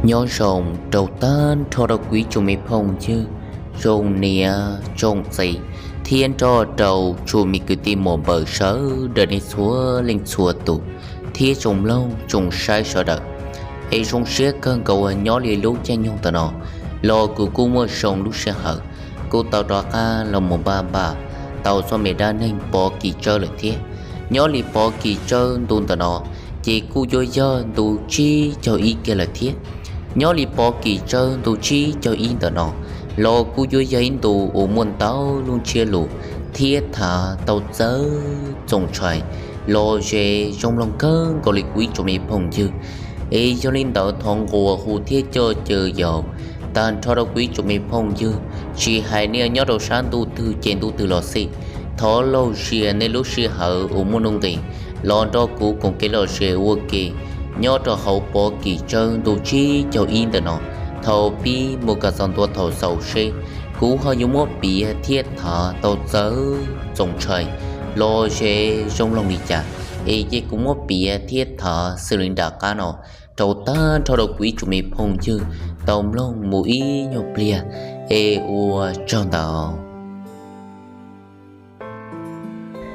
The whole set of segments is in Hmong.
Nyob zoo rau tag nrho rau kuv ib tsoom me phooj ywg, tsoom niam tsoom txiv, thiab nrog rau tsoom me kwv tij muam npawg sawv daws nej txhua leej txhua tus, thiab tsoom mloog tsoom saib sawv daws. Es zoo siab kawg nkaus uas nyob li lub caij nyoog ntawm no los kuv kuj muaj zoo lub sij hawm kuj tau rov qab los mus npaj npaj tau txoj me dab neeg Pov Kis Tsawb lawm thiab. Nyob li Pov Kis Tsawb ntu ntawm no ces kuj yuav yog ntu tsib caug ib kiag lawm thiab. Nyob li Pov Kis Tsawb ntu tsib caug ib ntawm no los kuj yuav yog ib ntu uas muaj ntau lub ntsiab lus thiab tham tau txawv txoos ntshai los ze zoo mloog kawg nkaus li kuv ib tsoom me phooj ywg. Es yog li ntawd thov nquas hu thiab coj caw yaus tag nrho rau kuv ib tsoom me phooj ywg, tsis hais nej nyob rau sab ntuj twg ces ntuj twg los xij, thov lauj zias nej lub sij hawm uas muaj nuj nqis los nrog kuv koom kev lom zem ua ke nyob rau hauv Pov Kis Tsawb ntu tsib caug ib ntawm no. Thaum pib mus kom txog ntua thaum xaus seb kuv ho yuav muab piav thiab tham tau txawv txoos ntshai los ze zoo mloog li cas, es cia kuv muab piav thiab tham xws li nram qab no rau tag nrho rau kuv ib tsoom me phooj ywg tau mloog mus ib nyuag pliag, es ua tsaug ntau.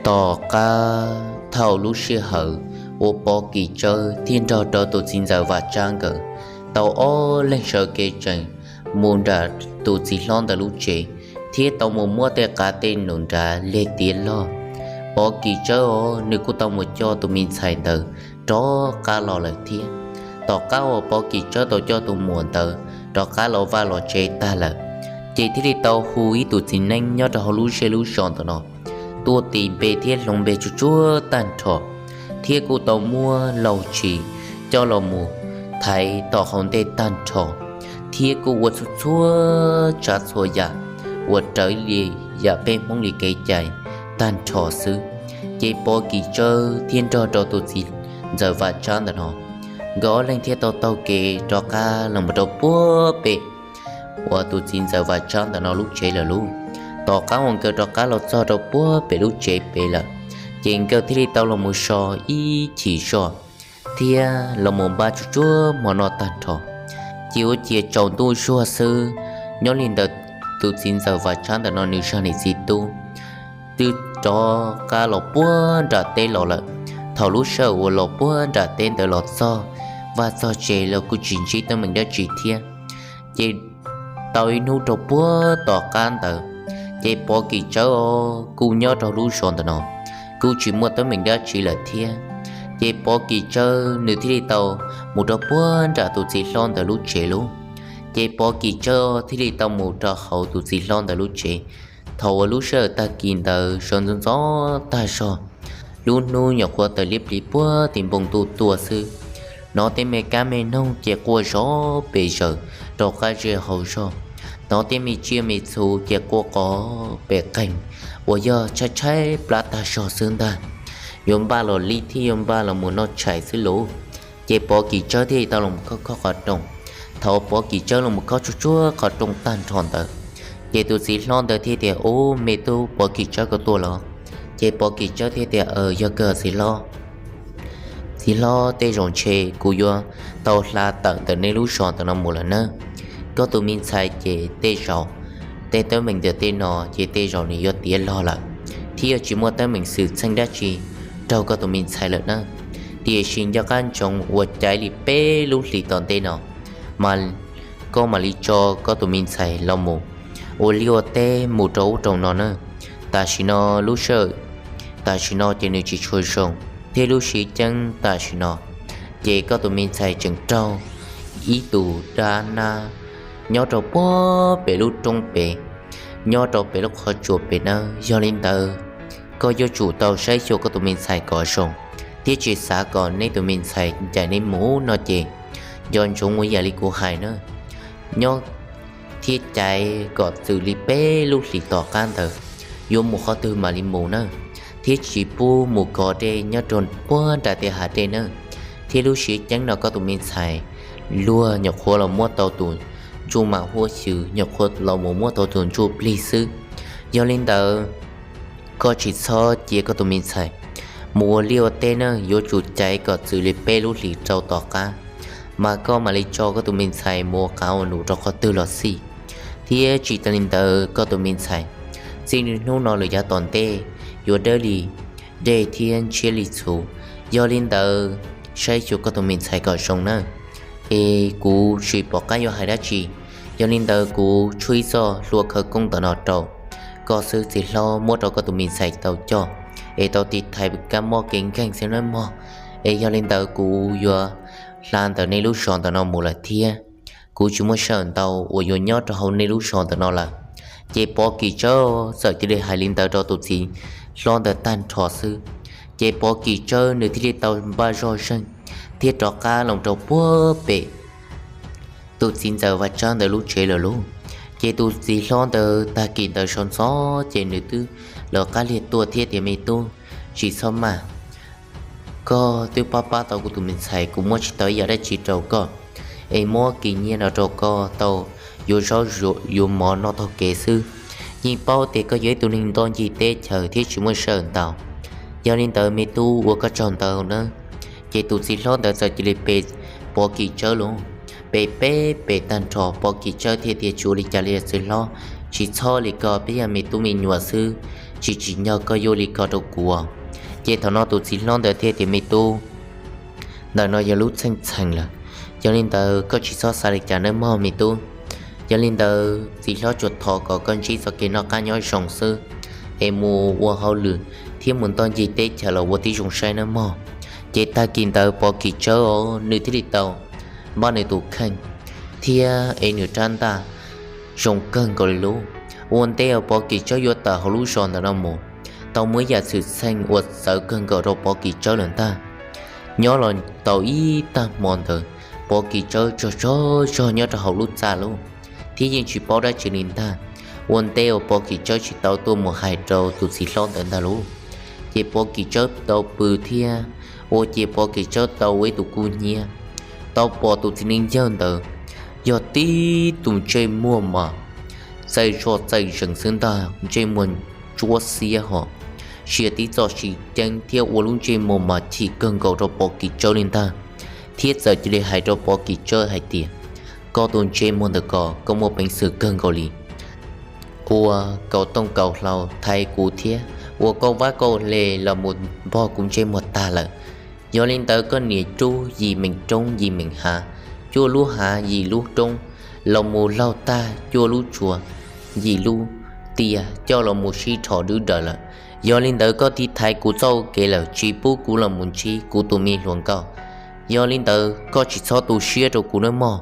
Tom qab thaum lub sij hawm uas Pov Kis Tsawb thiaj nrog rau tus txiv ntxawm Vam Tsab nkawd tau ob leeg sawv kev tsees mus nram tus txiv hlob ntawd lub tsev, thiab tau mus muab tej qav tej num nrad leg tiav log. Pov Kis Tsawb os nws kuj tau mus coj tus me ntxhais ntawd rov qab los lawm thiab. Tom qab uas Pov Kis Tsawb tau coj tus muam ntawd rov qab los vaj los tsev tag lawm, ces thiaj li tau hu ib tus txiv neeb nyob rau hauv lub zej lub zos ntawm no tuaj tis npe thiab hloov npe tsuj tsuag tag nrho, thiab kuj tau muab laus tshis coj los mus thaiv tom hauv ntej tag nrho, thiab kuj ua txhua txhua tsav txhua yam uas raws li yam peb Hmoob li kev cai tag nrho xwb. Ces Pov Kis Tsawb thiaj nrog rau tus txiv ntxawm Vam Tsab ntawm no, nkawd ob leeg thiaj tau taug kev rov qab los mus rau puag pem uas tus txiv ntxawm Vam Tsab ntawm no lub tsev lawm lauj. Tom qab uas nkawd rov qab los txog rau puag pem lub tsev pem lawm, ces nkawd thiaj li tau los mus so ib chim zog thiab los mus npaj tsuj tsuag hmo noj tag nrho. Ces ua ciav tsaus ntuj zuag xwb, nyob li ntawd tus txiv ntxawm Vam Tsab ntawm no nws zaj niam txiv tub twb rov qab los puag nram teb los lawm. Thaum lub sij hawm uas los puag nram teb ntawd los txog vaj txog tsev los kuj tsis ntsib teeb meem dab tsi thiab. Ces tau ib hnub rau puag tom qab ntawd, ces Pov Kis Tsawb os kuj nyob rau lub zos ntawm no kuj tsis muaj teeb meem dab tsi lawm thiab. Ces Pov Kis Tsawb nws thiaj li tau mus rau puag nram tus txiv hlob ntawd lub tsev lauj. Ces Pov Kis Tsawb thiaj li tau mus rau hauv tus txiv hlob ntawd lub tsev. Thaum uas lub sij hawm tag kis ntawd sawv ntxov ntxov tag zog, lub hnub nyuam qhuav tawm liab pliv puag tim npoo ntuj tuaj xwb, hnov tej me kab me noog ces quaj zov pes zaws rau qab zej hauv zog, hnov tej me tsiaj me txhu ces quaj qov pes qeeg uas yog tshaib tshaib plab tag zog xwb ntag. Yuav npaj los li thiab yuav npaj los mus noj tshais xwb lauj. Ces Pov Kis Tsawb thiaj li tau los mus khob khob qhov rooj. Thaum Pov Kis Tsawb los mus khob tsuj tsuag qhov rooj tag nrho ntawd, ces tus txiv hlob ntawd thiaj tias, Ub, me tub Pov Kis Tsawb koj tuaj los? Ces Pov Kis Tsawb thiaj tias, Aws, yog kawg txiv hlob. Txiv hlob, tej zaum ntshe kuv yuav tau hla tawm ntawm nej lub zos ntawm no mus lawm nawb. Koj tus me ntxhais ces tej zaum tej teeb meem ntawm tej no ces tej zaum nws yuav tiav log lawm, thiab yuav tsis muaj teeb meem xwm txheej dab tsi raug koj tus me ntxhais lawm nawb. Tiam sis nco qab ntsoov uas caiv li peb lub hlis tom ntej no mas koj mam li tso koj tus me ntxhais los mus ua liaj ua teb mus rau ub rau no nawb. Tam sim no lub sij hawm tam sim no ces nws tsis tshua zoo, thiab lub siv ceeb tam sim no ces koj tus me ntxhais tseem raug ib tus dab nab nyob rau puag pem lub roob pem, nyob rau pem lub qhov tsua pem nawb. Yog li ntawd, koj yuav tsum tau saib xyuas koj tus me ntxhais kom zoo, thiab tsis xav kom neb tus me ntxhais ncaim neb mus no ces nco ntsoov ua yam li kuv hais nawb. Nyob thiab caiv kom txwm li peb lub hlis tom qab ntawd, yuav mus qhov twg mam li mus nawb, thiab tsis pub mus kov dej nyob rau puag nram tej hav dej nawb. Thiab lub siv ceeb no koj tus me ntxhais luag nyuam qhuav los muab tau tus ntsuj mam huab xyw, nyuam qhuav los mus muab tau tus ntsuj plig xwb. Yog li ntawd, koj tsis txhob cia koj tus me ntxhais mus ua liaj ua teb nawb, yuav tsum caiv kom txwm li peb lub hlis rau tom qab. mas koj mam li tso koj tus me ntxhais mus ua qav ua num rau qhov twg los xij. Thiab tsis tas li ntawd koj tus me ntxhais, txij hnub no lawm yav tom ntej yuav dawb li dej thiab ntshiab li txhuv. Yog li ntawd saib xyuas koj tus me ntxhais kom zoo nawb, es kuv tsis pom qab yuav hais dab tsi. Yog li ntawd kuv tshuab ib txoj hlua khawv koob ntawm no rau koj xwb txiv hlob, muab rau koj tus me ntxhais tau coj es tau tiv thaiv kab mob kev nkeeg xwb nawb mog. Es yog li ntawd kuv yuav hla ntawm nej lub zos ntawm no mus lawm thiab, kuv tsis muaj sij hawm ntau uas yuav nyob rau hauv nej lub zos ntawm no lawm. Ces Pov Kis Tsawb txawm cia li hais li ntawd rau tus txiv hlob ntawd tag nrho xwb, ces Pov Kis Tsawb nws thiaj li tau npaj zoj zeeg thiab rov qab los rau puag pem tus txiv ntxawm Vaj Tsab ntawd lub tsev lawm lauj. Ces tus txiv hlob ntawd tag kis ntawd sawv ntxov ces nws twb lawv qab liag tuaj thiab tias, Me tub, tsis txhob maj, koj twb pab pab tau kuv tus me ntxhais, kuv muab tsis tau ib yam dab tsi rau koj, es muab kis nyiaj no rau koj tau yuav zaub yuav mov noj taug kev xwb. Yeej paub tias koj yog ib tug neeg ntoj ncig teb chaws thiab tsis muaj sij hawm ntau. Yog li ntawd me tub, ua koj tsaug ntau nawb. Ces tus txiv hlob ntawd txawm cia li pe Pov Kis Tsawb lauj, pe peb pe tag nrho. Pov Kis Tsawb thiaj tias, Tsis ua li cas li txiv hlob, tsis txhob li ko, peb yog me tub me nyuam xwb, tsis tsim nyog koj yuav li ko rau kuv. Ces thaum no tus txiv hlob ntawd thiaj tias, Me tub, ntawm no yog lub txheej txheem lawm, yog li ntawd koj tsis txhob xav li cas nawb mog me tub. Yog li ntawd txiv hlob tsuas thov kom koj ntsib txoj kev noj qab nyob zoo xwb, es mus ua hauj lwm thiab mus ntoj ncig teb chaws los ua tib zoo saib nawb mog. Ces tag kis ntawd Pov Kis Tsawb os nws thiaj li tau npaj nws tus kheej thiab es nws rab ntaj zoo kawg nkaus li lauj. Ua ntej uas Pov Kis Tsawb yuav tawm hauv lub zos ntawm no mus, tau muaj ib yam xwm txheej uas txawv kawg nkaus rau Pov Kis Tsawb lawm ntag. Nyob los tau ib tag hmo ntawd, Pov Kis Tsawb tsaug tsaug zog nyob rau hauv lub txaj lauj, thiab yeej tsis paub dab tsi li ntag. Ua ntej uas Pov Kis Tsawb tsis tau tuaj mus hais rau tus txiv hlob ntawd ntag lauj, ces Pov Kis Tsawb tau pw thiab ua ces Pov Kis Tsawb tau ua ib tug kub hnyiab, tau pom tus txiv neej yawg ntawd yog tib tus ntsej muag mas txaij zoj txaij zees xwb ntag, ntsej muag ntsuab xiab hos sia tib txoj siv ceeb thiab ua lub ntsej muag mas chim kawg nkaus rau Pov Kis Tsawb li ntag, thiab txawm cia li hais rau Pov Kis Tsawb hais tias, Koj tus ntsej muag ntawm ko, koj muaj peev xwm kawg nkaus li ua kaus tooj kaus hlau thaiv kuv thiab ua koj vaj koj hle los mus npog kuv ntsej muag tag lawm. Yog li ntawd koj niam rub yim meem roob yim meem hav, cuaj lub hav yim lub roob, los mus laug tag cuaj lub tsua yim lub tiaj coj los mus sib rho dwb daws lawm. Yog li ntawd koj tiv thaiv kuv txoj kev lawm, tsis pub kuv los mus ntsib kuv tus me hluas nkauj. Yog li ntawd koj tsis txhob tu siab rau kuv nawb mog,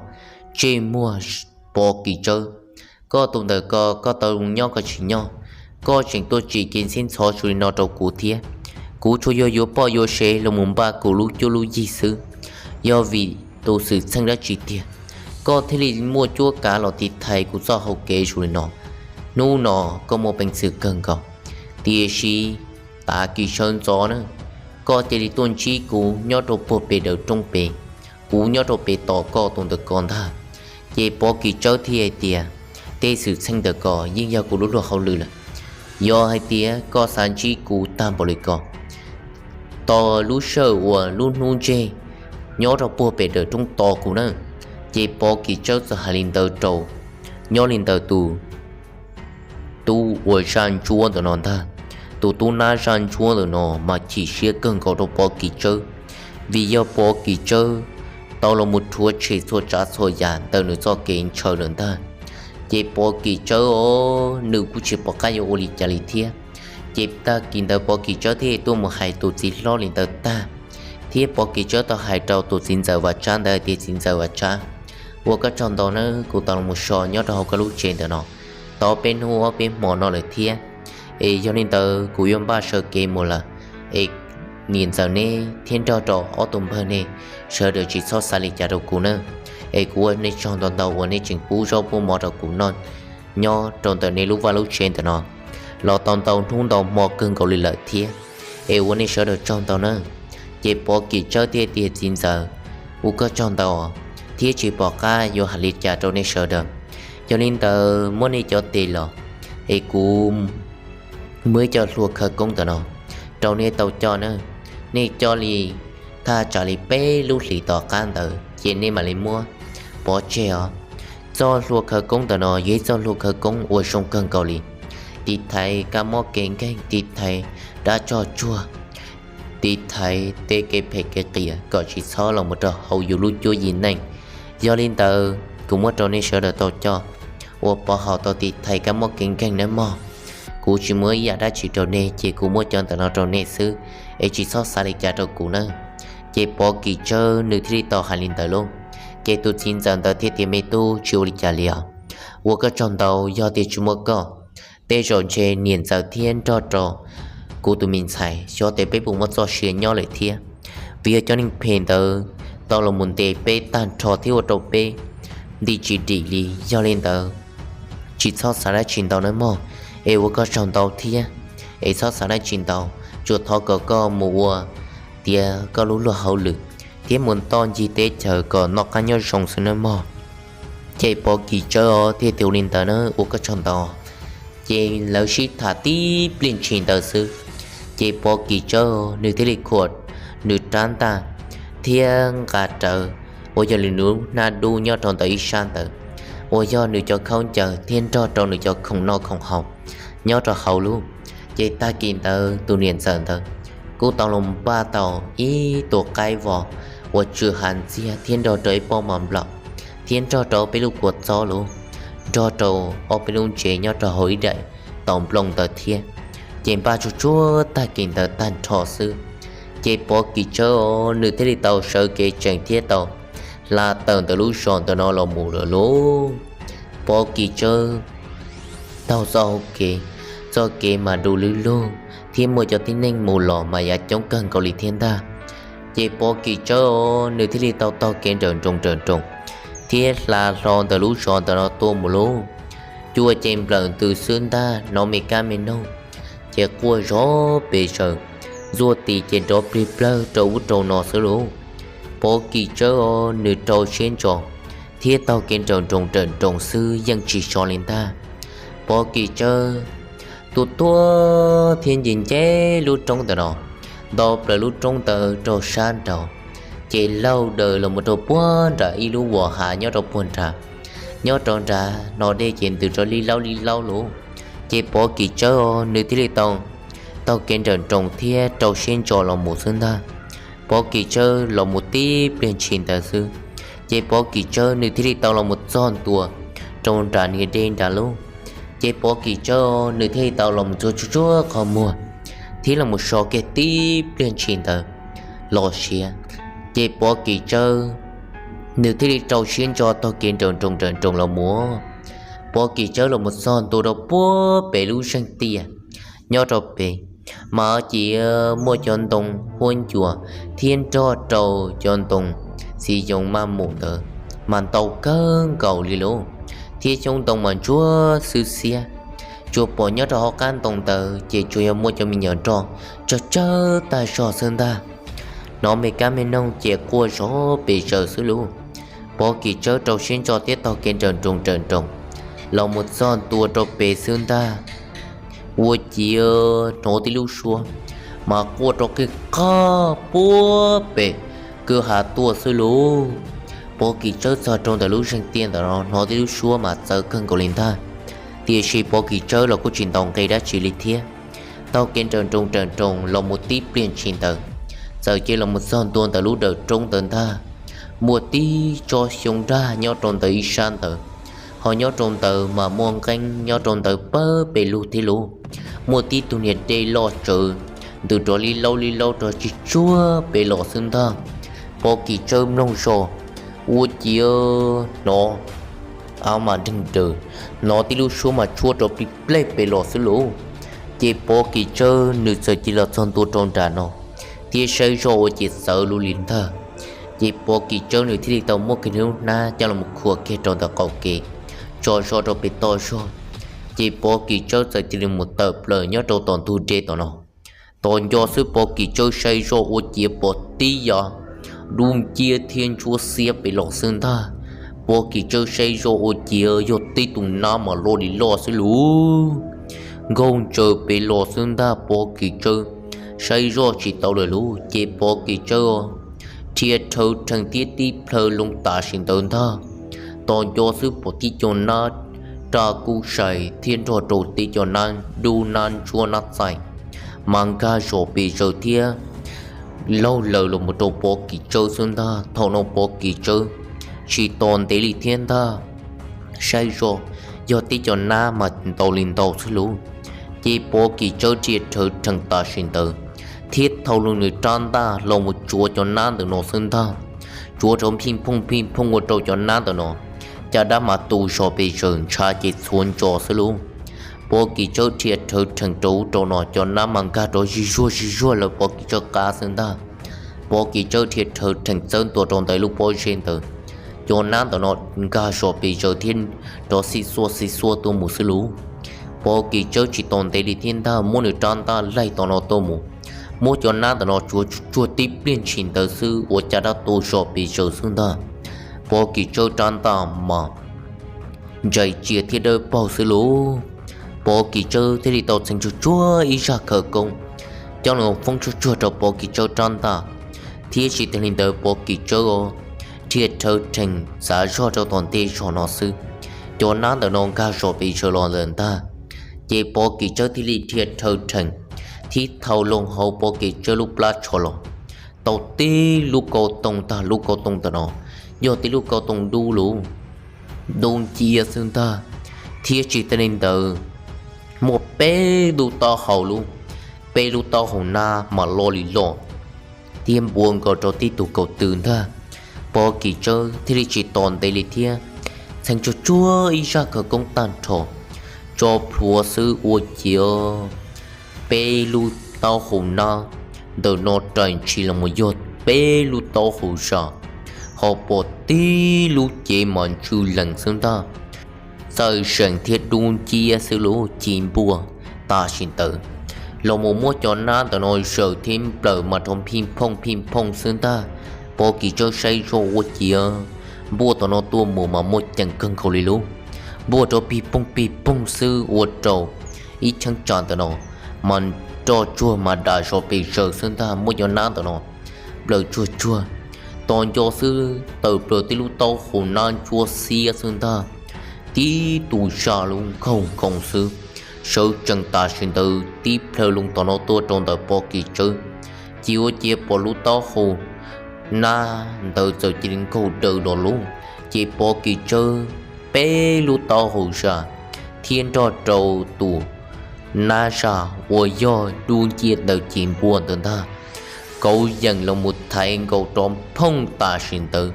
ntsej muag Pov Kis Tsawb. Koj tus ntawm ko koj tau nyob koj tsis nyob, koj tseem tuaj tsim kev ntxhiab ntxhov zoo li no rau kuv thiab. Kuv tsuas yog yuav poj yuav sev los mus npaj kuv lub cuab lub yig xwb. Yog vim tus xwm txheej dab tsi tiag koj thiaj li muaj cuab kav los tiv thaiv kuv txoj hau kev zoo li no? Hnub no koj muaj peev xwm kawg nkaus, tiam sis tav kis sawv ntxov na, koj cia li tuaj ntsib kuv nyob rau puag pem dawm roob pem, kuv nyob rau pem tos koj tus ntawm ko ntag. Ces Pov Kis Tsawb thiaj hais tias, Tej xwm txheej ntawm ko yeej yog kuv lub luag hauj lwm lawm. Yog hais tias koj xav ntsib kuv tag npaum li ko, tos lub sij hawm uas lub hnub ntseg nyob rau puag pem dawm roob tos kuv na. Ces Pov Kis Tsawb txawm hais li ntawd rau nyob li ntawm tus tub uas zaj ntsuab ntawm no ntag. Tus tub nab zaj ntsuab ntawm no mas chim siab kawg nkaus rau Pov Kis Tsawb, vim yog Pov Kis Tsawb tau los mus rhuav tshem txhua tsav txhua yam ntawm nws txoj kev ntshaw lawm ntag. Ces Pov Kis Tsawb os nws kuj tsis pom qab yuav ua li cas li thiab. Ces tag kis ntawd Pov Kis Tsawb thiaj tuaj mus hais tus txiv hlob li ntawd tag, thiab Pov Kis Tsawb tau hais rau tus txiv ntxawm Vam Tsab ntawd tias, Txiv ntxawm Vam Tsab, ua koj tsaug ntau nawb, kuv tau los mus so nyob rau hauv koj lub tsev ntawm no tau peb hnub ob peb hmo no lawm thiab. Es yog li ntawd kuv yuav npaj sawv kev mus lawm, es niam ntxawm neb thiab nrog rau ob tug npawg neb sawv daws tsis txhob xav li cas rau kuv nawb. Es kuv ua nej tsaug ntau ntau uas nej tseem pub zaub pub mov rau kuv noj nyob rau ntawm nej lub vaj lub tsev ntawm no los tau ntau hnub ntau hmo kawg nkaus li lawm thiab. Es ua nej sawv daws tsaug ntau nawb. Ces Pov Kis Tsawb thiaj tias, Txiv ntxawm, ua koj tsaug ntau thiab tsis pom qab yuav hais li cas rau nej sawv daws. Yog li ntawd muab nej cov tes los, es kuv muab ib co hlua khawv koob ntawm no rau nej tau coj na. Nej coj li thaj tsam li peb lub hlis tom qab ntawd, ces nej mam li muab pov tseg os. Txoj hlua khawv koob ntawm no yog ib txoj hlua khawv koob uas zoo kawg nkaus li, tiv thaiv kab mob kev nkeeg, tiv thaiv dab tsog tsuag, tiv thaiv tej kev phem kev qias kom tsis txhob los mus rau hauv yus lub cuab yim neej. Yog li ntawd kuv muab rau nej sawv daws tau coj ua pov haum tau tiv thaiv kab mob kev nkeeg nawb mog. Kuv tsis muab ib yam dab tsi rau nej ces kuv muab cov ntawm no rau nej xwb, es tsis txhob xav li cas rau kuv nawb. Ces Pov Kis Tsawb nws thiaj li tau hais li ntawd lauj. Ces tus txiv ntxawm ntawd thiaj tias, Me tub, tsis ua li cas li os. Ua koj tsaug ntau, yog tias tsis muaj koj, tej zaum ntshe niam ntxawm thiab nrog rau kuv tus me ntxhais xyov tias peb puas muaj txoj sia nyob lawm thiab. Vim yog cov neeg phem ntawd tau los mus ntes peb tag nrho thiab ua rau peb nti tsis dim li. Yog li ntawd, tsis txhob xav dab tsi ntau nawb mog, es ua koj tsaug ntau thiab, es txhob xav dab tsi ntau, tsuas thov kom koj mus ua tiav koj lub luag hauj lwm thiab mus ntoj ncig teb chaws kom noj qab nyob zoo xwb nawb mog. Ces Pov Kis Tsawb thiaj tias, Ua li ntawd na, ua koj tsaug ntau. Ces lawv sib tham tib pliag ntshis ntawd xwb, ces Pov Kis Tsawb nws thiaj li khuam nws rab ntaj thiab nqa rawv uas yog nws lub hnab dub nyob rau ntawm ib sab ntawd, uas yog nws cov khaub ncaws thiab nrog rau nws cov khoom noj khoom haus nyob rau hauv lub. Ces tag kis ntawd tus niam ntxawm ntawd kuj tau los npaj tau ib tus qaib vos uas tsw hav ntxiag thiab nrog rau ib pob mov nplaum thiab nrog rau peb lub kua txob lub, nrog rau ob peb lub ntsev nyob rau hauv ib daim tau nplooj ntawd thiab. Ces npaj tsuag tsuag tag kis ntawd tag nrho xwb, ces Pov Kis Tsawb nws thiaj li tau sawv kev tsees thiab tau hla tawm ntawm lub zos ntawm no los mus lawm lauj. Pov Kis Tsawb taug txoj hau kev, txoj kev mas du lug lug thiab muaj cov tib neeg mus los mas yav coob kawg nkaus li thiab ntag. Ces Pov Kis Tsawb nws thiaj li tau taug kev nrawm nroos nrawm nroos thiab hla hlo ntawm lub zos ntawm no tuaj mus lauj. Cua ces nplawm ntws xwb ntag, hnov me kab me noog ces quaj zov pes zaws, ntxuaj tis ces nrov plig plawg rau ub rau no xwb lauj. Pov Kis Tsawb nws rau siab ntso thiab taug kev nrawm nroos nrawm nroos xwb yeej tsis so li ntag. Pov Kis Tsawb tuaj tuaj thiab nce nce lub roob ntawm no, nto plaws lub roob ntawd rau sab nraud, ces laug daws los mus rau puag nram ib lub uas hav nyob rau puag nrad. Nyob rau nrad no dej ces ntws rov li laub li laub lauj. Ces Pov Kis Tsawb nws thiaj li tau taug kev nrawm nroos thiab rau siab ntso los mus xwb ntag. Pov Kis Tsawb los mus tib pliag ntshis ntawd xwb, ces Pov Kis Tsawb nws thiaj li tau los mus txog ntua rau nram niag dej nrad lauj. Ces Pov Kis Tsawb nws thiaj li tau los mus txuag tsuag tsuag qhov muag thiab los mus so kiag tib pliag ntshis ntawd los siav. Ces Pov Kis Tsawb nws thiaj li rau siab ntso taug kev nrawm nroos nrawm nroos los mus. Pov Kis Tsawb los mus txog ntua rau puag pem lub zeej tiaj nyob rau pem, mas cia muaj cov ntoo huab ncua thiab nrog rau cov ntoo txiv yoov maj mus ntawd mas ntau kawg nkaus li lauj, thiab xyoob ntoo mas ntsuab xwb xiab. Tsuas pom nyob rau hauv qab ntoo ntawd ces tsuas yog muaj cov me nyuam nroj tsawg tsawg tag zog xwb ntag. Hnov me kab me noog ces quaj zov pes zaws xwb lauj. Pov Kis Tsawb rau siab ntso thiab taug kev nrawm nroos nrawm nroos los mus txog ntua rau pem xwb ntag, ua ciav hnov tib lub suab mas quaj rau qig qag puag pem kwj ha tuaj xwb lauj. Pov Kis Tsawb txog rau ntawm lub zeej tiaj ntawm no hnov tib lub suab mas txawv kawg nkaus li ntag, tiam sis Pov Kis Tsawb los kuj tsis ntaus nqe dab tsi li thiab. Taug kev nrawm nroos nrawm nroos los mus tib pliag ntshis ntawd, txawm cia los mus txog ntua ntawm lub dawm roob ntawd ntag. Muaj tib tsob xyoob nrag nyob rau ntawm ib sab ntawd, ho nyob rau ntawd mas muaj nqeeb nyob rau ntawd pawg pes lug thiab lauj. Muaj tib tug niag dej loj tsawv ntws rov li laub li laub rau tsis tsuag pes los xwb ntag. Pov Kis Tsawb mloog zoj ua ciav hnov av mas nreeg daws, hnov tib lub suab mas tshuab rau plig plej pes los xwb lauj. Ces Pov Kis Tsawb nws txawm cia los txog ntua rau nram no thiab saib zoj ua ciav txawv lug li ntag. Ces Pov Kis Tsawb nws thiaj li tau muab kiag lub hnab coj los khuam kiag rau ntawm qaum kev tso zog rau pem toj zog. Ces Pov Kis Tsawb txawm cia li mus tawm plaws nyob rau tom ntug dej tom no. Tos nco xwb Pov Kis Tsawb saib zoj ua ciav pom tib yav dub nciab thiab ntsuab xiab pes los xwb ntag. Pov Kis Tsawb saib zoj ua ciav yog tib tus nab mas loj li loj xwb lauj, nkaug ntsaws pes los xwb ntag. Pov Kis Tsawb saib zoj tsis tau lawm lauj, ces Pov Kis Tsawb dhia rhawv rhees thiab tib plhaw loo tam sim ntawd ntag. Tos nco xwb pom tib co nab raj kub sai thiab nrog rau tib co nab dub nab ntsuab nab txaij mas nkag zos pes zaws thiab laug laws los mus rau Pov Kis Tsawb xwb ntag. Thaum no Pov Kis Tsawb tsis tos ntev li thiab ntag, saib zoj yog tib co nab mas ntau li ntau xwb lauj. Ces Pov Kis Tsawb dhia rhawv rhees tam sim ntawd thiab thau loo nws rab ntaj los mus tsuav cov nab ntawm no xwb ntag. Tsuav rau phij phooj phij phooj ua rau cov nab ntawm no caj dab mas tu zog pes zaws ntshav ces txhuav ntso xwb lauj. Pov Kis Tsawb dhia rhawv rhees rau ub rau no cov nab mas nkag rov zij zuag zij zuag lawm Pov Kis Tsawb qab xwb ntag. Pov Kis Tsawb dhia rhawv rhees txawb ntua rau ntawm lub pob zeb ntawd, cov nab ntawm no nkag zos pes zaws thiab rov xib xuaj xib xuaj tuaj mus xwb lauj. Pov Kis Tsawb tsis tos ntev li thiab ntag, muab nws rab ntaj laig tom no tuaj mus, muab cov nab ntawm no tsuav tsuag tib pliag ntshis ntawd xwb ua caj dab tu zog pes zaws xwb ntag. Pov Kis Tsawb rab ntaj mas ntsais cia thiab dawb paug xwb lauj. Pov Kis Tsawb thiaj li tau txheev tsuag tsuag ib zaj khawv koob coj los foob tsuag tsuag rau Pov Kis Tsawb rab ntaj, thiab tsis tas li ntawd Pov Kis Tsawb dhia rhawv rhees txav zog rau tom ntej zog no xwb, cov nab ntawm no nkag zos pes zaws los lawm ntag. Ces Pov Kis Tsawb thiaj li dhia rhawv rhees thiab thau loo hauv Pov Kis Tsawb lub plab tsho los tau tib lub kauj tooj ntag. Lub kauj tooj ntawm no yog tib lub kauj tooj dub lug, dub nciab xwb ntag, thiab tsis tas li ntawd muaj peb lub taub hau lug, peb lub taub hau nab mas loj li loj thiab npua nkaus rau tib tug kaus tw ntag. Pov Kis Tsawb thiaj li tsis tos ntev li thiab, txheev tsuag tsuag ib zaj khawv koob tag nrho tso plhuav xwb ua ciav peb lub taub hau nab ntawm no rais ntshis los mus yog peb lub taub hau zam, ho pom tib lub cev mas ntsw lees xwb ntag, txawj zees thiab dub nciab xwb lub ci npuaj tam sim ntawd los mus muab cov nab ntawm no zawm thiab nplawm mas rov phij phooj phij phooj xwb ntag. Pov Kis Tsawb saib zoj ua ciav npuaj tom no tuaj mus mas muaj ceem kawg nkaus li lub, npuaj rov pig pooj pig pooj xwb ua rau ib cheeb tsam ntawm no mas roj tsuag mas dam zos pes zaws xwb ntag. Muab cov nab ntawm no nplawm tsuag tsuag, tos nco xwb tawm plaws tib lub taub hau nab ntsuab xiab xwb ntag, tib tug zaj lub nkauj nkoos xwb, sawv tsees tam sim ntawd tib plhaw loo tom no tuaj rau ntawm Pov Kis Tsawb, ces ua ciav pom lub taub hau nab ntawd txawm cia li nkaug daws los lub, ces Pov Kis Tsawb peb lub taub hau zam thiab nrog rau tus nab zaj uas yog dub nciab ntawd ci npuaj ntawd ntag, kauv yeem los mus thaiv nkaus rov phooj tam sim ntawd,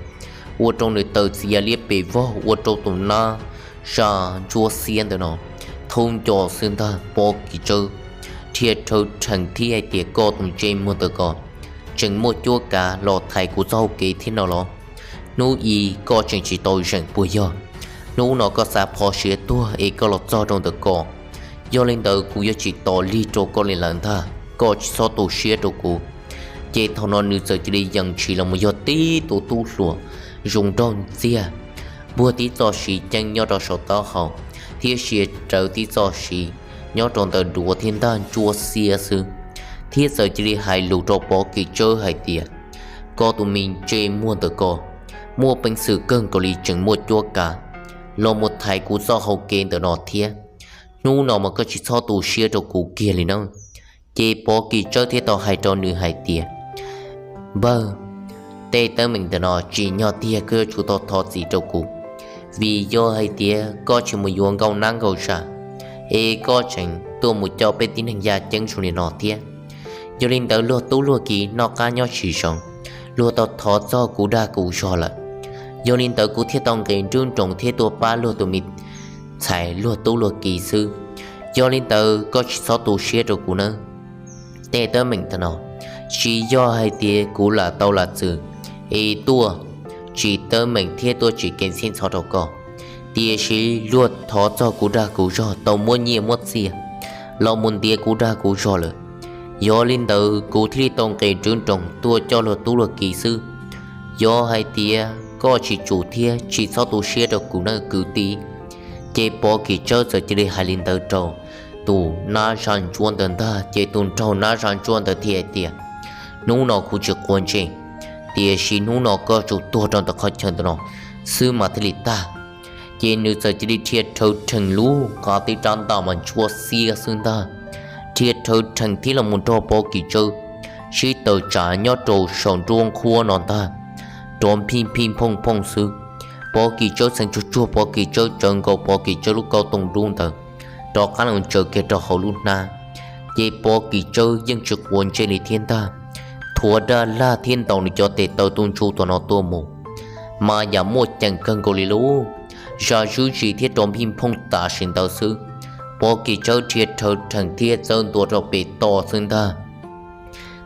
ua rau nws tawm txias liab pes vog ua rau tus nab zaj ntsuab xiab ntawm no thaub nco xwb ntag. Pov Kis Tsawb dhia rhawv rhees thiab hais tias, Koj tus ntsej muag ntawm ko, tseem muaj cuab kav los thaiv kuv txoj hau kev thiab no los? Hnub i koj tseem tsis tau zeem puas yog? Hnub no koj xav phov siav tuag es koj los txog rau ntawm ko, yog li ntawd kuv yuav tsis tos lig rau koj li lawm ntag, koj tsis txhob tu siab rau kuv. Ces thaum no nws txawm cia li yees ntshis los mus yog tib tug tub hluas zoo nraug ntxiag, npuaj tib txoj siv ceeb nyob rau saum taub hau, thiab sia rawv tib txoj siv nyob rau ntawm duav thiab ntaj ntsuab xiab xwb, thiab txawm cia li hais lus rau Pov Kis Tsawb hais tias, Koj tus me ntsej muag ntawm ko, muaj peev xwm kawg nkaus li tseem muaj cuab kav los mus thaiv kuv txoj hau kev ntawm no thiab. Hnub no mas koj tsis txhob tu siab rau kuv kiag li na. Ces Pov Kis Tsawb thiaj tau hais rau nws hais tias, Npawg, tej teeb meem ntawm no tsim nyog tiag koj yuav tsum tau thov txim rau kuv, vim yog hais tias koj tseem mus yuav nkauj nab nkauj zaj, es koj tseem tuaj mus coj peb tib neeg yaj ceeb zoo li no thiab. Yog li ntawd luag tub luag ki noj qab nyob tsis zoo, luag tau thov txog kuv dag kuv zog lawm. Yog li ntawd kuv thiaj tau nqis nruab nroos thiab tuaj pab luag tus me ntxhais luag tub luag ki xwb. Yog li ntawd koj tsis txhob tu siab rau kuv nawb. Tej teeb meem ntawm no tsis yog hais tias kuv lam tau lam txwm es tuaj tsim teeb meem thiab tuaj tsim kev txheeb txhoj rau koj, tiam sis luag thov txog kuv dag kuv zog, tau muab nyiaj muab txiaj los mus ntiav kuv dag kuv zog lawm. Yog li ntawd kuv thiaj li tau nqis nruab nroos tuaj coj luag tub luag ki xwb. Yog hais tias koj tsis tsum thiab tsis txhob tu siab rau kuv nawb kwv tij. Ces Pov Kis Tsawb txawm cia li hais li ntawd rau tus nab zaj ntsuab ntawd ntag, ces tus nraug nab zaj ntsuab ntawd thiaj hais tias, Hnub no kuv tsis quav ntsej, tiam sis hnub no koj tsuas tuag rau ntawm qhov chaw ntawm no xwb mas thiaj li tag. Ces nws txawm cia li dhia rhawv rhees lub qab tib rab ntaj mas ntsuab xiab xwb ntag, dhia rhawv rhees thiab los mus nrog Pov Kis Tsawb sib tawm tsam nyob rau saum nruab nqhuab no ntag, rov phij phij phooj phooj xwb. Pov Kis Tsawb txheev tsuag tsuag, Pov Kis Tsawb tsawv nkaus Pov Kis Tsawb lub kauj tooj dub ntawd rov qab los tsaws kiag rau hauv lub hnab. Ces Pov Kis Tsawb yeej tsis quav ntsej li thiab ntag, thuav daj laj thiab ntaus nws cov tes taw tuj ntsu tom no tuaj mus, mas yam muaj ceem kawg nkaus li lauj. Zam zuj zus thiab rov phij phooj tam sim ntawd xwb, Pov Kis Tsawb dhia rhawv rhees thiab txawb ntua rau pem toj xwb ntag.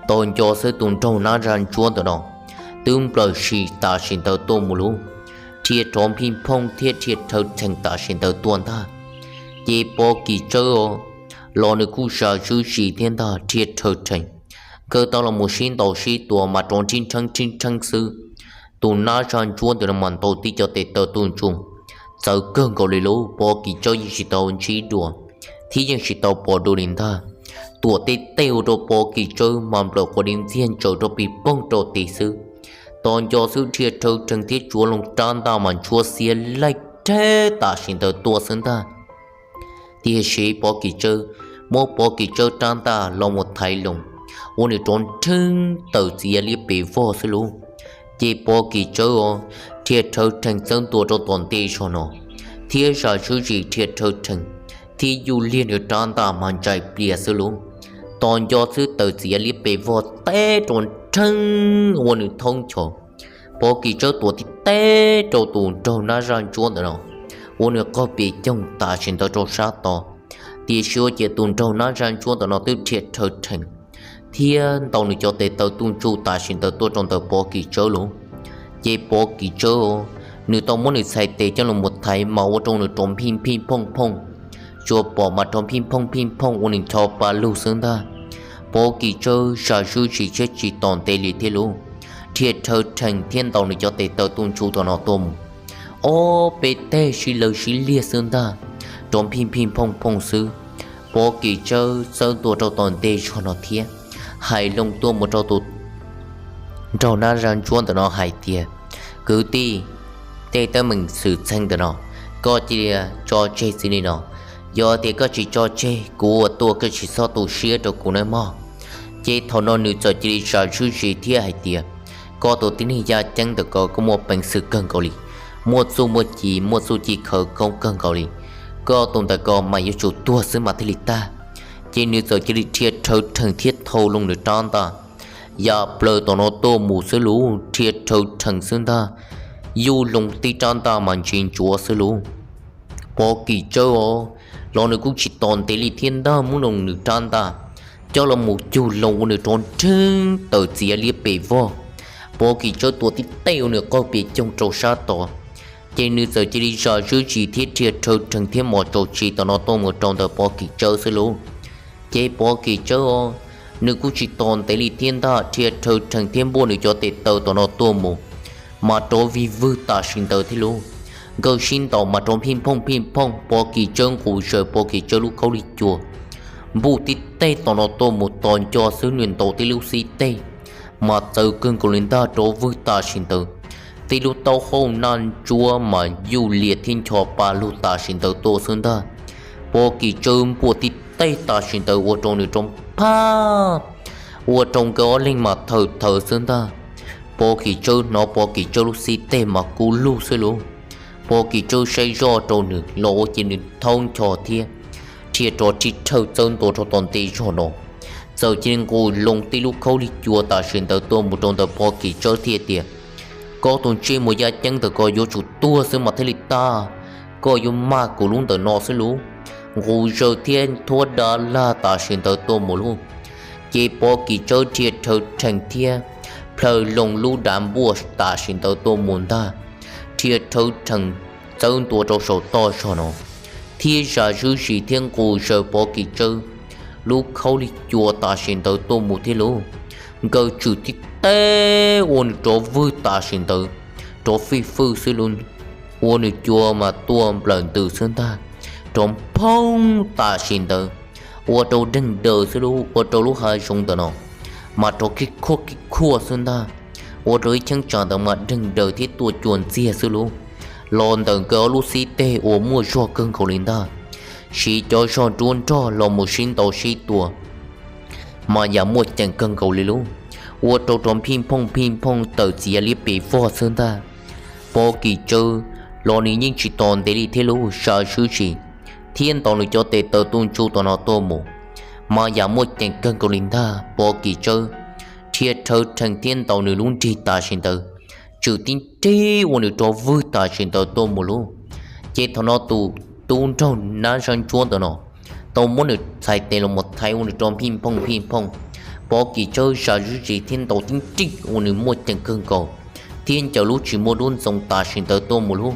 Tos nco xwb tus nraug nab zaj ntsuab ntawm no twb nplawm sim tam sim ntawd tuaj mus lauj, dhia rov phij phooj thiab dhia rhawv rhees tam sim ntawd tuaj ntag. Ces Pov Kis Tsawb os, los nws kuj zam zuj zus thiab ntag, dhia rhawv rhees, nkawd tau los mus sib ntaus sib tua mas rov nrhib nrheeb nrhib nrheeb xwb. Tus nab zaj ntsuab ntawm no mas ntaus tib cov tes taw tuj ntsu txawv kawg nkaus li lauj, Pov Kis Tsawb yeej tsis tau ntsib dua thiab yeej tsis tau pom dua li ntag. Tuam tej tej ua rau Pov Kis Tsawb mas nplawm quav di ntxiag ntsaws rau pis poog rau tid xwb. Tos nco xwb dhia rhawv rhees thiab tsuav loo rab ntaj mas ntsuab xiab laij rheb tam sim ntawd tuaj xwb ntag. Tiam sis Pov Kis Tsawb muab Pov Kis Tsawb rab ntaj los mus thaiv loo ua nws rov nrheeb tawm txiav liab pes vog xwb lauj. Ces Pov Kis Tsawb os, dhia rhawv rhees txawb ntua rau tom ntej zog no, thiab zam zuj zus dhia rhawv rhees thiab yuj liag nws rab ntaj mas ntsais plias xwb lauj. Tos nco xwb tawm txiav liab pes vog teb rov nrheeb ua nws thoob nchos. Pov Kis Tsawb tuam tib teb rau tus nraug nab zaj ntsuab ntawm no ua nws qaug pes coog tam sim ntawd rau sab tod. Tiam sis ua ciav tus nraug nab zaj ntsuab ntawm no twb dhia rhawv rhees thiab ntaus nws cov tes taw tuj ntsu tam sim ntawd tuaj rau ntawm Pov Kis Tsawb lauj. Ces Pov Kis Tsawb os, nws tau muab nws txhais tes coj los mus thaiv mas ua rau nws rov phij phij phooj phooj, tsuas pom mas rov phij phooj phij phooj ua nws ncho pa lug xwb ntag. Pov Kis Tsawb zam zuj zus thiab tsis tos ntev li thiab lauj, dhia rhawv rhees thiab ntaus nws cov tes taw tuj ntsu tom no tuaj mus, ob peb teg sib law sib liag xwb ntag, rov phij phij phooj phooj xwb. Pov Kis Tsawb txawb ntua rau tom ntej zog no thiab hais loo tuaj mus rau tus nraug nab zaj ntsuab ntawm no hais tias, kwv tij, tej teeb meem xwm txheej ntawm no koj cia li tso tseg txij li no. Yog tias koj tsis tso tseg, kuv ua tuaj koj tsis txhob tu siab rau kuv nawb mog. Ces thaum no nws txawm cia li zam zuj zus thiab hais tias, koj tus tib neeg yaj ceeb ntawm ko koj muaj peev xwm kawg nkaus li, muaj txuj muaj ci, muaj txuj ci khawv koob kawg nkaus li. Koj tus ntawm ko mas yuav tsum tuag xwb mas thiaj li tag. Ces nws txawm cia li dhia rhawv rhees thiab thau loo nws rab ntaj ya plaws tom no tuaj mus xwb lauj, dhia rhawv rhees xwb ntag, yuj loo tib rab ntaj mas ntsis ntsuav xwb lauj. Pov Kis Tsawb os, los nws kuj tsis tos ntev li thiab ntag, muab loo nws rab ntaj coj los mus cug loo ua nws rov nrheeb tawm txiav liab pes vog. Pov Kis Tsawb tuam tib teg ua nws qaug pes coog rau sab tod. Ces nws txawm cia li zam zuj zus thiab dhia rhawv rhees thiab mos tsaus tsis tom no tuaj mus rau ntawm Pov Kis Tsawb xwb lauj. Ces Pov Kis Tsawb os, nws kuj tsis tos ntev li thiab ntag, dhia rhawv rhees thiab npuaj nws cov tes taw tom no tuaj mus, mas rov vij vwg tam sim ntawd thiab lauj. Nkawd sib ntaus mas rov phij phooj phij phooj, Pov Kis Tsawb nqus zaws Pov Kis Tsawb lub khaub lig cua, npuj tib teg tom no tuaj mus, tos nco xwb nws ntaus tib lub xib teg mas txawv kawg nkaus li ntag, rov vwg tam sim ntawd. Tib lub taub hau naj ntsuab mas yuj lias thiab ncho pa lug tam sim ntawd tuaj xwb ntag. Pov Kis Tsawb npuaj tib teg tam sim ntawd ua rau nws rov phaj, ua rau nkawd ob leeg mas thawm thawv xwb ntag. Pov Kis Tsawb hnov Pov Kis Tsawb lub xib teg mas kub lug xwb lauj. Pov Kis Tsawb saib zoj rau nws los ua cia nws thaub ncho thiab dhia rov rhib rhawj txawb ntua rau tom ntej zog no, txawm cia li nqus loo tib lub khaub lig cua tam sim ntawd tuaj mus rau ntawm Pov Kis Tsawb thiab tias, koj tus ntsej muag yaj ceeb ntawm ko yuav tsum tuag xwb mas thiaj li tag, koj yuav mag kuv lub ntawm no xwb lauj. Nqus zaws thiab thuab dav lag tam sim ntawd tuaj mus lauj. Ces Pov Kis Tsawb dhia rhawv rhees thiab plhaws loo lub dav npuaj tam sim ntawd tuaj mus ntag, dhia rhawv rhees txawb ntua rau saum toj zog no, thiab zam zuj zus thiab nqus zaws Pov Kis Tsawb lub khaub lig cua tam sim ntawd tuaj mus thiab lauj. Nkawd tswm tib teg ua nws rov vwg tam sim ntawd, rov fij fwj xwb lauj, ua nws cua mas tuaj nplawm ntws xwb ntag, rov nphoob tam sim ntawd, ua rau deeg daws xwb lauj, ua rau lub hav zoov ntawm no mas rov khib khuaj khib khuaj xwb ntag. ua rau ib cheeb tsam ntawd mas deeg daws thiab tuaj cua ntxiag xwb lauj. Los ntawm nkawd ob lub xib teg uas muaj zog kawg nkaus li ntag, siv cov zog nruab nrog los mus sib ntaus sib tua mas yam muaj ceem kawg nkaus li lauj. Ua rau rov phij phooj phij phooj tawm txiav liab pes vog xwb ntag. Pov Kis Tsawb los nws yeej tsis tos ntev li thiab lauj, zam zuj zus thiab ntaus nws cov tes taw tuj ntsuj tom no tuaj mus mas yam muaj ceem kawg nkaus li ntag. Pov Kis Tsawb dhia rhawv rhees thiab ntaus nws lub nrig tam sim ntawd, tswm tib nrig ua nws rov vwg tam sim ntawd tuaj mus lauj. Ces thaum no tus tub nraug nab zaj ntsuab ntawm no tau muab nws txhais tes los mus thaiv ua nws rov phij phooj phij phooj. Pov Kis Tsawb zam zuj zus thiab ntaus tib nrig ua nws muaj ceem kawg nkaus thiab ncaws lub tsis muaj dub ntxoov tam sim ntawd tuaj mus lauj.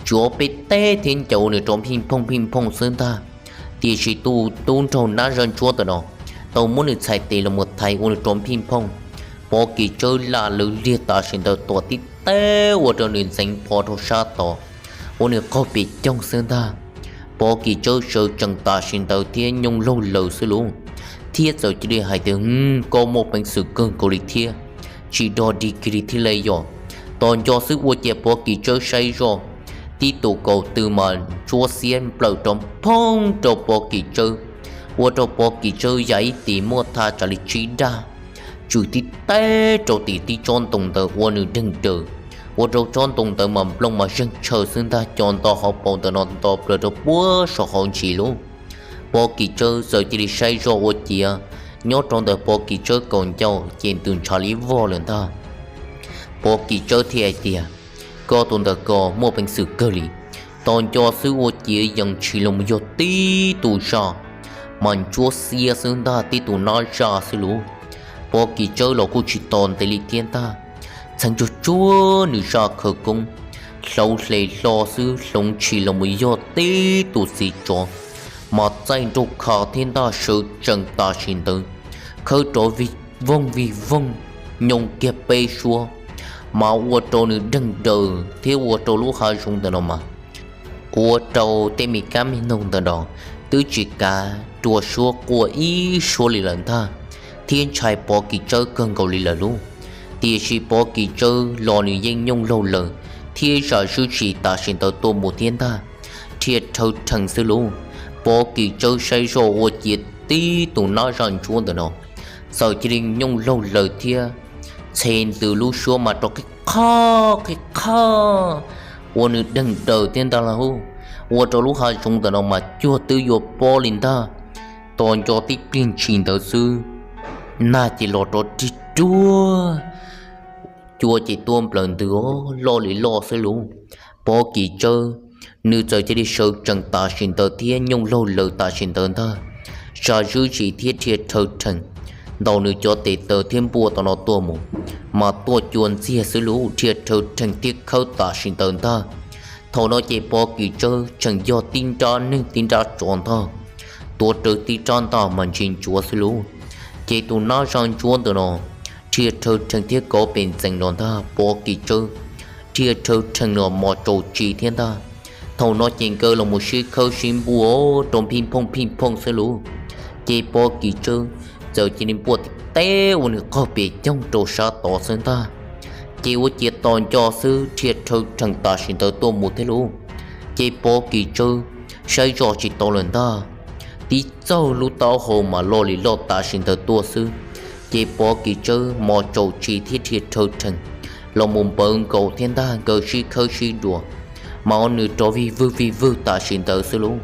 Tswm ob peb teg thiab ncaws ua nws rov phij phooj phij phooj xwb ntag. Tiam sis tus tub nraug nab zaj ntsuab ntawm no tau muab nws txhais tes los mus thaiv ua nws rov phij phooj. Pov Kis Tsawb laj lawv liag tam sim ntawd tuam tib teg ua rau nws ntxeev pov rau sab tod, ua nws qaug pes coog xwb ntag. Pov Kis Tsawb sawv tsees tam sim ntawd thiab nyooj laug laws xwb lauj, thiab txawm cia li hais tias, Koj muaj peev xwm kawg nkaus li thiab, tsis dog dig kiag li thiab li yom. Tos nco xwb ua ciav Pov Kis Tsawb saib zoj, tib tus kaus tw mas ntsuab xiab nplawm rov phoob rau Pov Kis Tsawb, ua rau Pov Kis Tsawb ya ib tis muaj thaj tsam li tsib daj, tswm tib teg rau tim tib tsob ntoo ntawd ua nws deeg daws, ua rau tsob ntoo ntawd mas nplooj mas zeeg tshaw xwb ntag, co nto hauv paus ntawm no nto plaws rau puag saum hauv ntsis lauj. Pov Kis Tsawb txawm cia li saib zoj ua ciav, nyob rau ntawm Pov Kis Tsawb kaum ncauj ces ntws ntshav li vog lawm ntag. Pov Kis Tsawb thiaj hais tias, Koj tus ntawm ko muaj peev xwm kawg li. Tos nco xwb ua ciav yees tshis los mus yog tib tus zaj, mas ntsuab xiab xwb ntag, tib tus nab zaj xwb lauj. Pov Kis Tsawb los kuj tsis tos ntev li thiab ntag, txheev tsuag tsuag nws zaj khawv koob, hlauv hle hlo xwb hloov tshis los mus yog tib tus txiv tsov, mas txaij nraug kha thiab ntag, sawv tsees tam sim ntawd khawb rov vij voog vij voog, nyooj kiag peb suab, mas ua rau nws deeg daws thiab ua rau lub hav zoov ntawm no mas ua rau tej me kab me noog ntawm no twb tsis kav rua suab quaj ib suab li lawm ntag, thiab ntshai Pov Kis Tsawb kawg nkaus li lawm lauj. Tiam sis Pov Kis Tsawb los nws yeej nyooj laug lawm thiab zam zuj zus tam sim ntawd tuaj mus thiab ntag, dhia rhawv rhees xwb lauj. Pov Kis Tsawb saib zoj ua ciav tib tus nab zaj ntsuab ntawm no txawm cia li nyooj laug lawm thiab txhe ntws lub suab mas rov qhib qhaj qhib qhaj ua nws deeg daws thiab ntag lauj. Ua rau lub hav zoov ntawm no mas cuag twb yuav pob li ntag. Tos nco tib pliag ntshis ntawd xwb, nag ces los rov rig ruag, cua ces tuaj nplawm ntws loj li loj xwb lauj. Pov Kis Tsawb nws txawm cia li sawv tsees tam sim ntawd thiab nyooj laug lawm tam sim ntawd ntag, zam zuj zus thiab dhia rhawv rhees ntaus nws cov tes taw thiab npuaj tom no tuaj mus, mas tuaj cua ntxiag xwb lauj, dhia rhawv rhees thiab khawb tam sim ntawd ntag. Thaum no ces Pov Kis Tsawb tseem yog tib nrab neeg tib nrab tsov ntag, tuav rawv tib rab ntaj mas ntsia ntsuav xwb lauj. Ces tus nab zaj ntsuab ntawm no dhia rhawv rhees thiab kov pes ntxees los ntag, Pov Kis Tsawb dhia rhawv rhees los mos tsaus tsi thiab ntag. Thaum no ces nkawd los mus sib khawb sib npuaj rau phij phooj phij phooj xwb lauj. Ces Pov Kis Tsawb txawm cia li npuaj tib teg ua nws qaug pes coog rau sab tod xwb ntag. Ces ua ciav tos nco xwb dhia rhawv rhees tam sim ntawd tuaj mus thiab lauj. Ces Pov Kis Tsawb saib zoj tsis tau lawm ntag, tib txaug lub taub hau mas loj li loj tam sim ntawd tuaj xwb. Ces Pov Kis Tsawb mos tsaus tsi thiab dhia rhawv rhees los mus npawv nkaus thiab ntag, nkawd sib khawb sib duas, mas ua nws rov vij vwg vij vwg tam sim ntawd xwb lauj.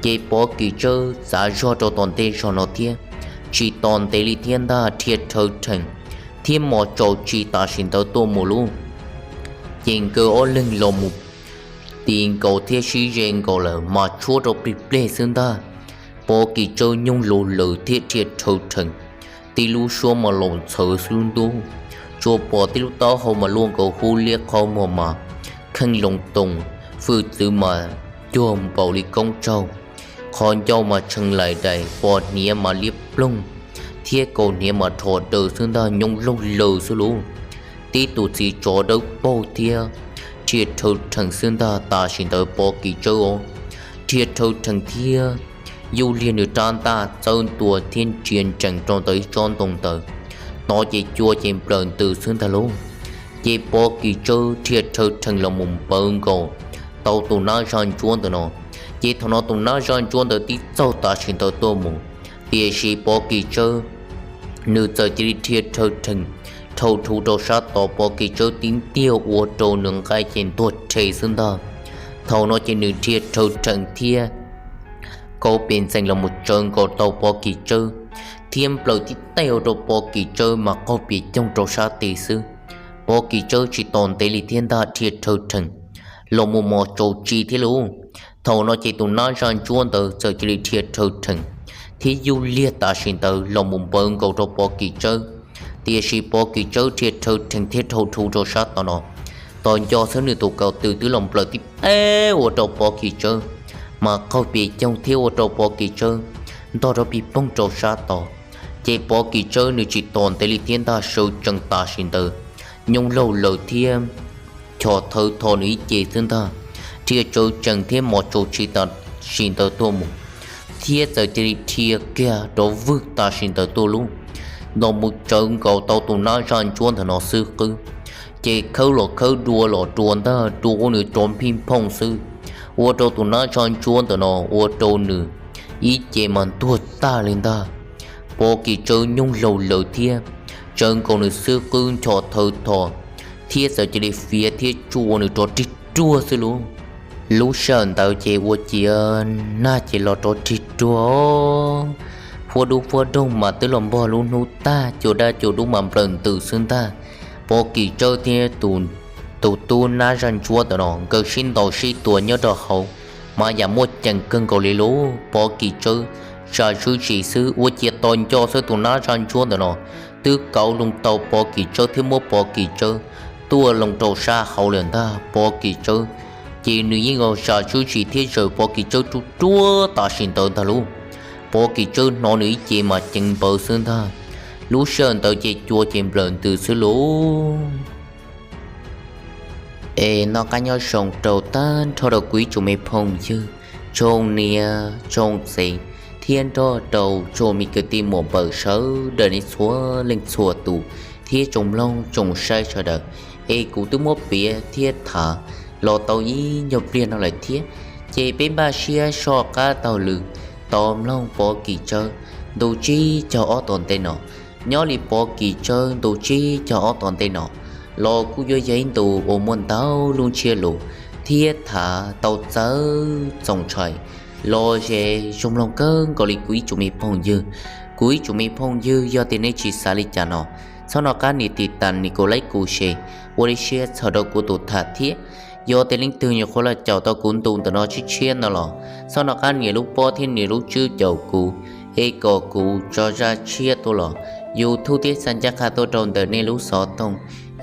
Ces Pov Kis Tsawb txav zog rau tom ntej zog no thiab, tsis tos ntev li thiab ntag, dhia rhawv rhees thiab mos tsaus tsi tam sim ntawd tuaj mus lauj. Ces nkawd ob leeg los mus ti nkaus thiab sib ze nkaus lawm mas tshuab rau plig pleg xwb ntag. Pov Kis Tsawb nyooj laug lawm thiab dhia rhawv rhees, tib lub suab mas laus ntxhawv xwb lub ntuj, tsuas pom tib lub taub hau mas luaj nkaus hub liab, qhov muag mas kheej loo toos, hwj txwv mas cuag npaum li koob tsaug, qhov ncauj mas tshee laim dais, pos hniav mas liab ploog, thiab kaus hniav mas rho daws xwb ntag, nyooj laug lawm xwb lauj. Tib tus txiv tsov dawb paug thiab dhia rhawv rhees xwb ntag. Tam sim ntawd Pov Kis Tsawb os, dhia rhawv rhees thiab yuj liag nws rab ntaj txawb ntua thiab ntsia ntsees rau ntawm ib tsob ntoo ntawd, tod ces cua ces nplawm ntws xwb ntag lauj. Ces Pov Kis Tsawb thiaj rhawv rhees los mus npawv nkaus tau tus nab zaj ntsuab ntawm no. Ces thaum no tus nab zaj ntsuab ntawd twb txaug tam sim ntawd tuaj mus, tiam sis Pov Kis Tsawb nws txawm cia li dhia rhawv rhees dhau rhuv rau sab tod, Pov Kis Tsawb tib ntiag ua rau nws nqaij ces ntuag rhe xwb ntag. Thaum no ces nws dhia rhawv rhees thiab kauv pes ntxees los mus tsawv nkaus tau Pov Kis Tsawb, thiab nplawm tib teg ua rau Pov Kis Tsawb mas qaug pias coog rau sab tid xwb. Pov Kis Tsawb tsis tos ntev li thiab ntag, dhia rhawv rhees los mus mos tsaus tsi thiab lauj. Thaum no ces tus nab zaj ntsuab ntawd txawm cia li dhia rhawv rhees thiab yuj liag tam sim ntawd los mus npawv nkaus rau Pov Kis Tsawb. Tiam sis Pov Kis Tsawb dhia rhawv rhees thiab dhau rhuv rau sab tod no, tos nco xwb nws tus kaus tw twb los nplawm tib teg ua rau Pov Kis Tsawb mas qaug pias coog thiab ua rau Pov Kis Tsawb ntog rau pig poog rau sab tod. Ces Pov Kis Tsawb nws tsis tos ntev li thiab ntag, sawv tsees tam sim ntawd nyooj laug lawm thiab chos thawv tho nws ib ce xwb ntag, dhia tsawv tsees thiab mos tsaus tsi tam sim ntawd tuaj mus, thiab txawm cia li dhia kiag rov vwg tam sim ntawd tuaj lauj, los mus tsawv nkaus tau tus nab zaj ntsuab ntawm no xwb qwb. Ces khawb los khawb, dua los dua ntag, dua ua nws rov nphij nphooj xwb, ua rau tus nab zaj ntsuab ntawm no ua rau nws ib ce mas ntuag tag li ntag. Pov Kis Tsawb nyooj laug lawm thiab tsawv nkaus nws xwb qwb, nchos thawv tho thiab txawm cia li fiav thiab tsuj ua nws rov rig ruag xwb lauj. Lub sij hawm ntawd ces ua ciav nag ces los rov rig ruag, huab dub huab doog mas twb los npog lub hnub tag, cua daj cua dub mas nplawm ntws xwb ntag. Pov Kis Tsawb thiab tus tub nab zaj ntsuab ntawm no nkawd sib ntaus sib tua nyob rau hauv mas yam muaj ceem kawg nkaus li lauj. Pov Kis Tsawb zam zuj zus xwb, ua ciav tos nco xwb tus nab zaj ntsuab ntawm no twb kauv loo tau Pov Kis Tsawb thiab muab Pov Kis Tsawb tuaj loo rau sab hauv lawm ntag. Pov Kis Tsawb ces nws yeej zam zuj zus thiab zawm Pov Kis Tsawb ruaj ruaj tam sim ntawd ntag lauj. Pov Kis Tsawb hnov nws ib ce mas ceev npawv xwb ntag. Lub sij hawm ntawd ces cua ces nplawm ntws xwb lauj. Es noj qab nyob zoo rau tag nrho rau kuv ib tsoom me phooj ywg, tsoom niam tsoom txiv, thiab nrog rau tsoom me kwv tij muam npawg sawv daws nej txhua leej txhua tus, thiab tsoom mloog tsoom saib sawv daws. Es kuv twb muab piav thiab tham los tau ib nyuag pliag no lawm thiab, ces peb npaj siab soj qab taug lw tos mloog Pov Kis Tsawb ntu tsib caug ob tom ntej no. Nyob li Pov Kis Tsawb ntu tsib caug ob tom ntej no los kuj yuav yog ib ntu uas muaj ntau lub ntsiab lus thiab tham tau txawv txoos ntshai los ze zoo mloog kawg nkaus li kuv ib tsoom me phooj ywg. Kuv ib tsoom me phooj ywg, yog tias nej tsis xav li cas no, txhob nco qab nias tiv tas, nias kaum like, kuv share ua li siab txhawb rau kuv tus tham thiab. Yog tias leej twg nyuam qhuav los caum tau kuv ntu ntawm no tshiab tshiab no los txhob nco qab nias lub pob thiab nias lub tswb caum kuv, es kom kuv tso zaj tshiab tuaj los YouTube thiab xa ncaj qha tuaj rau ntawm nej lub xov tooj,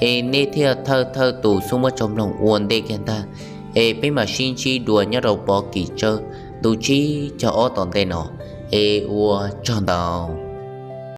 es nej thiaj thawj thawj tus xub muab tso mloog ua ntej kiag ntag. Es peb mam sib ntsib dua nyob rau Pov Kis Tsawb ntu tsib caug ob tom ntej no, es ua tsaug ntau.